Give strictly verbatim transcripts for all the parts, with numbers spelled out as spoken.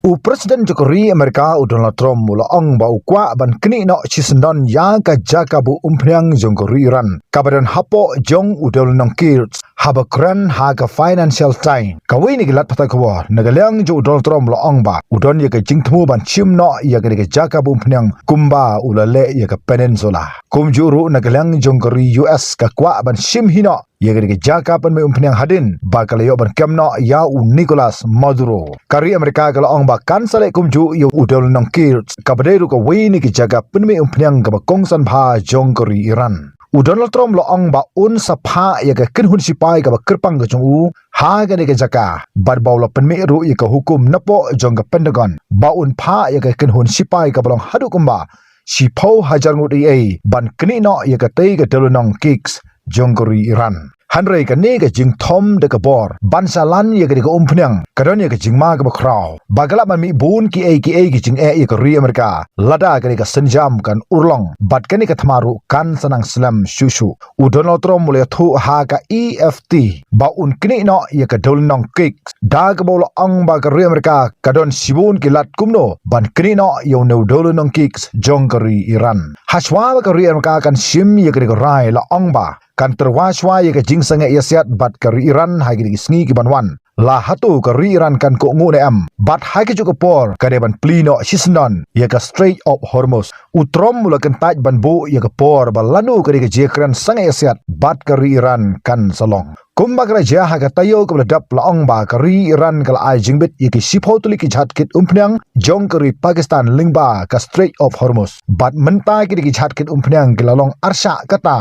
U President jong ka ri Amerika u Donald Trump u la ong ba u kwah ban knieh noh shisyndon ïa ka jaka buh umphniang jong ka ri Iran kaba don hapoh jong u dewlynnong Kursk, haba kren ha ka Financial Times. Kawei na ki lad pathai khubor na ka liang jong u Donald Trump u la ong ba u don ïa ka jingthmu ban shim noh ïa kane ka jaka buh umphniang kumba u la leh ïa ka peninsula. Kumjuh ruh na ka liang jong ka ri U S ka kwah ban shim hi noh ïa kane ka jaka pynmih umphniang hadien ba ka la ïoh ban kem noh ïa u Nicolas Maduro. Ka ri Amerika ka la ong ba kan sa leh kumjuh ïa u dewlynnong Kursk kaba dei ruh kawei na ki jaka pynmih umphniang kaba kongsan bha jong ka ri Iran. U Donald Trump u la ong ba un sa phah ïa ka kynhun shipai kaba kyrpang ka jong u ha kane ka jaka bad ba u la pynmih ruh ïa ka hukum napoh jong ka Pentagon ba un phah ïa ka kynhun shipai kaba long haduh kumba shiphew hajar ngut ei ei ban knieh noh ïa katei ka dewlynnong Kursk jong ka ri Iran. Hynrei kane ka jingthom da ka bor ban sa lan ïa kane ka umphniang ka don ïa ka jingma kaba khraw ba ka lah ban mih bun kiei kiei ki jingeh ïa ka ri Amerika lada kane ka sienjam kan urlong bad kane ka thma ruh kan sa nang slem shuh shuh. U Donald Trump u la ïathuh ha ka A F T ba un knieh noh ïa ka dewlynnong Kursk da kaba u la ong ba ka ri Amerika ka don shibun ki lad kumno ban knieh noh ïa une u dewlynnong Kursk jong ka ri Iran. Hashwa ba ka ri Amerika kan shim ïa kane ka rai la ong ba kan tyrwa shwa ïa ka jingsangeh ïasiat bad ka ri Iran ha kine ki sngi ki ban wan. La hato ka ri Iran kan kohnguh ne em bad ha kajuh ka por ka dei ban plie noh shisyndon ïa ka Strait of Hormuz. U Trump u la kyntait ban buh ïa ka por ba lano kane ka jingkren sangeh ïasiat bad ka ri Iran kan sa long. Kumba ka la jia ha ka taïew kaba la dep la ong ba ka ri Iran ka la ai jingbit ïa ki shiphew tylli ki jahaj kit umphniang jong ka ri Pakistan lyngba ka Strait of Hormuz. Bad mynta kine ki jahaj kit umphniang ki la long arshah kata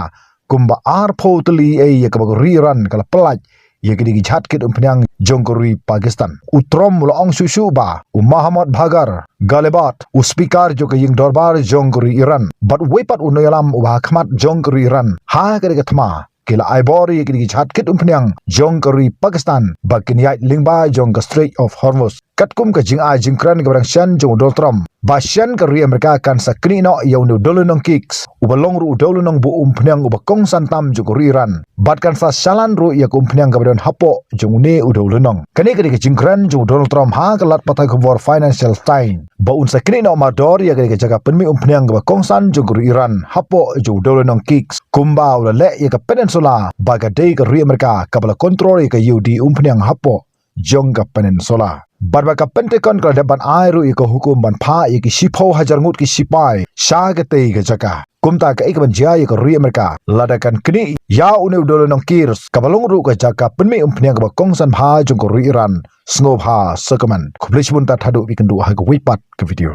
kumba arphew tylli ei ïa kaba ka ri Iran ka la pyllait ïa kine ki jahaj kit umphniang jong ka ri Pakistan. U Trump u la ong shuh shuh ba u Mohammad Bagher Ghalibaf, u speaker jong ka ïing dorbar jong ka ri Iran bad uwei pat u nongïalam uba ha khmat jong ka ri Iran ha kane ka thma ki la ai bor ïa kine ki jahaj kit umphniang jong ka ri Pakistan ba kin ïaid lyngba jong ka Strait of Hormuz. Katkum ka jingai jingkren kaba dang shen jong u Donald Trump ba shen ka ri Amerika kan sa knieh noh ïa une u dewlynnong Kursk uba long ruh u dewlynnong buh umphniang uba kongsan tam jong ka ri Iran bad kan sa shalan ruh ïa ka umphniang kaba don hapoh jong une u dewlynnong. Kane ka dei ka jingkren jong u Donald Trump ha ka lad pathai khubor Financial Times ba un sa knieh noh mardor ïa kane ka jaka pynmih umphniang kaba kongsan jong ka ri Iran hapoh jong u dewlynnong Kursk kumba u la leh ïa ka peninsula ba ka dei ka ri Amerika kaba la kontrol ïa ka ïew die umphniang hapoh jong ka peninsula. Bad ba ka Pentagon ka la dep ban ai ruh ïa ka hukum ban phah ïa ki shiphew hajar ngut ki shipai sha katei ka jaka. Kumta kaei kaban jia ïa ka ri Amerika lada kan knieh ïa une u dewlynnong Kursk kaba long ruh ka jaka pynmih umphniang kaba kongsan bha jong ka ri Iran. Sngewbha sa comment. Khublei shibun tad haduh ba kin ïakynduh ha kawei pat ka video.